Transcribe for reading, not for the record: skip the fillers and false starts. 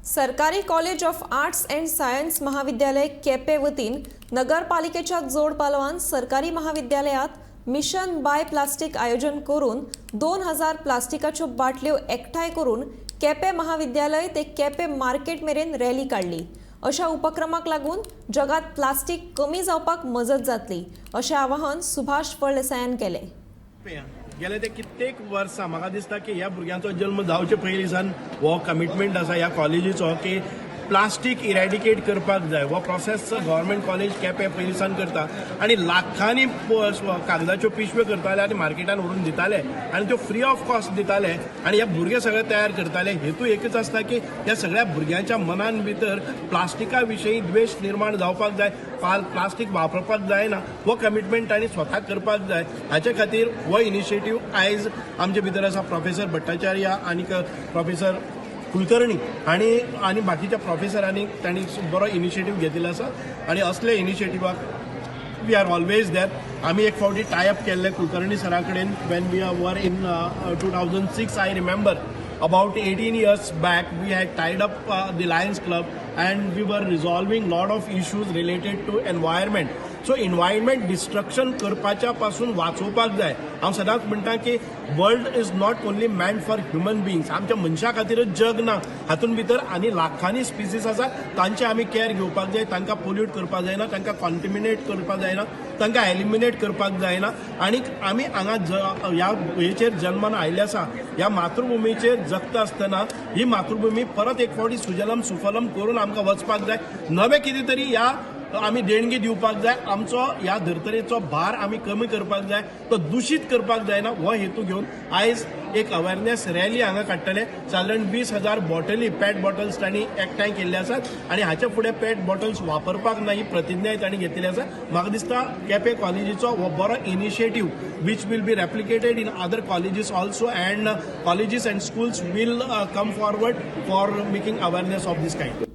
सरकारी College of Arts and Science महाविद्यालय केपे वतीन नगरपालिकेच्या जोड पालवान सरकारी महाविद्यालयात मिशन बाय प्लास्टीक आयोजन करून 2000 प्लास्टिकाच्यो बाटल्यो एकठांय करून केपे महाविद्यालय ते केपे मार्केट मेरेन रॅली काडली. अशा उपक्रमाक लागून जगात प्लास्टीक कमी जावपाक मजत जातली, अशें आवाहन सुभाष फळदेसायान केलें. गेले ते कित्येक वर्सां म्हाका दिसता की ह्या भुरग्यांचो जल्म जावचे पयलीं सान हो कमिटमेंट आसा ह्या कॉलेजीचो की प्लास्टीक इरेडिकेट करपाक जाय. हो प्रोसेस गव्हर्मेंट कॉलेज केपें पयलीं सान करता आनी लाखांनी कागदाच्यो पिशव्यो करताले आनी मार्केटान व्हरून दिताले आनी त्यो फ्री ऑफ कॉस्ट दिताले आनी हे भुरगे सगळे तयार करताले. हेतू एकच आसता की ह्या सगळ्या भुरग्यांच्या मनान भितर प्लास्टिका विशयी द्वेश निर्माण जावपाक जाय, प्लास्टीक वापरपाक जायना हो कमिटमेंट तांणी स्वता करपाक जाय. हाचे खातीर हो इनिशिएटीव आयज आमचे भितर आसा. प्रोफेसर भट्टाचार्य आनी प्रोफेसर कुलकर्णी आनी बाकीच्या प्रोफेसरांनी तांणी बरो इनिशिएटीव घेतिल्लो आसा आनी असले इनिशिएटिवाक we are always there. आमी एक फावटी टायअप केल्ले कुलकर्णी सरा कडेन when we were in 2006. I remember, about 18 years back, we had tied up the Lions Club and we were resolving lot of issues related to environment. So environment destruction करपाच्या पासून वाचोवपाक जाय. हांव सदांच म्हणटा की world is not only meant for human beings. आमच्या मनशा खातीरच जग ना. हातूंत भितर आनी लाखांनी स्पिसीस आसा, तांचे आमी केअर घेवपाक जाय. तांकां पोल्यूट करपाक जायना, तांकां कॉन्टिमिनेट करपाक जायना, तांकां एलिमिनेट करपाक जायना. आनी आमी हांगा ह्या हेचेर जल्मान आयिल्ले आसा. ह्या मातृभुमीचेर जगता आसतना ही मातृभूमी परत एक फावटी सुजलम सुफलम करून आमकां वचपाक जाय. नवें कितें तरी ह्या आमी देणगी दिवपाक जाय. आमचो ह्या धर्तरेचो भार आमी कमी करपाक जाय, तो दुशीत करपाक जायना. हो हेतू घेवन आयज एक अवेरनेस रॅली हांगा काडटले. सादारण 20,000 बॉटली, पेट बॉटल्स तांणी एकठांय केल्ले आसात आनी हाचे फुडें पेट बॉटल्स वापरपाक ना ही प्रतिज्ञाय तांणी घेतिल्ली आसा. म्हाका दिसता केपें कॉलेजीचो हो बरो initiative, which will be replicated in other colleges also, and colleges and schools will come forward for making awareness of this kind.